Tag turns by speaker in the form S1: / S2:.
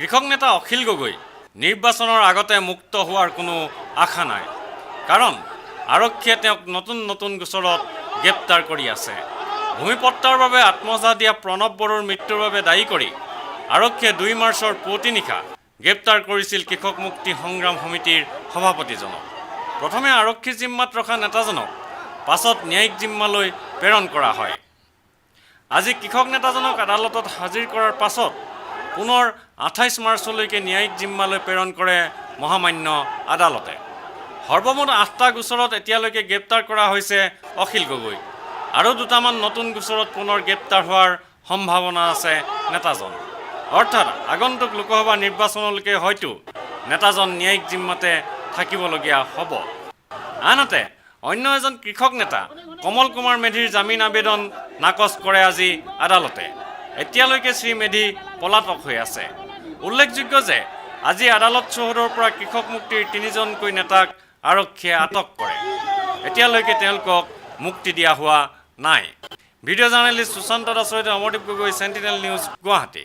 S1: কৃষক নেতা অখিল গগৈ নিৰ্বাচনৰ আগতে মুক্ত হোৱাৰ কোনো আশা নাই, কাৰণ আৰক্ষীয়ে তেওঁক নতুন নতুন গোচৰত গ্ৰেপ্তাৰ কৰি আছে। ভূমিপট্টাৰ বাবে আত্মজাহ দিয়া প্ৰণৱ বড়োৰ মৃত্যুৰ বাবে দায়ী কৰি আৰক্ষীয়ে 2 মাৰ্চৰ পুৱতি নিশা গ্ৰেপ্তাৰ কৰিছিল কৃষক মুক্তি সংগ্ৰাম সমিতিৰ সভাপতিজনক। প্ৰথমে আৰক্ষী জিম্মাত ৰখা নেতাজনক পাছত ন্যায়িক জিম্মালৈ প্ৰেৰণ কৰা হয়। আজি কৃষক নেতাজনক আদালতত হাজিৰ কৰাৰ পাছত পুনৰ 28 মাৰ্চলৈকে ন্যায়িক জিম্মালৈ প্ৰেৰণ কৰে মহামান্য আদালতে। সৰ্বমুঠ আঠটা গোচৰত এতিয়ালৈকে গ্ৰেপ্তাৰ কৰা হৈছে অখিল গগৈক আৰু দুটামান নতুন গোচৰত পুনৰ গ্ৰেপ্তাৰ হোৱাৰ সম্ভাৱনা আছে নেতাজন। অৰ্থাৎ আগন্তুক লোকসভা নিৰ্বাচনলৈকে হয়তো নেতাজন ন্যায়িক জিম্মাতে থাকিবলগীয়া হ'ব। আনহাতে অন্য এজন কৃষক নেতা কমল কুমাৰ মেধিৰ জামিন আবেদন নাকচ কৰে আজি আদালতে। এতিয়ালৈকে শ্ৰী মেধি পলাতক হৈ আছে। উল্লেখযোগ্য যে আজি আদালত চৌহদৰ পৰা কৃষক মুক্তিৰ তিনিজনকৈ নেতাক আৰক্ষীয়ে আটক কৰে। এতিয়ালৈকে তেওঁলোকক মুক্তি দিয়া হোৱা নাই। ভিডিঅ' জাৰ্নেলিষ্ট সুশান্ত দাসৰ সৈতে অমৰদীপ গগৈ, চেণ্টিনেল নিউজ, গুৱাহাটী।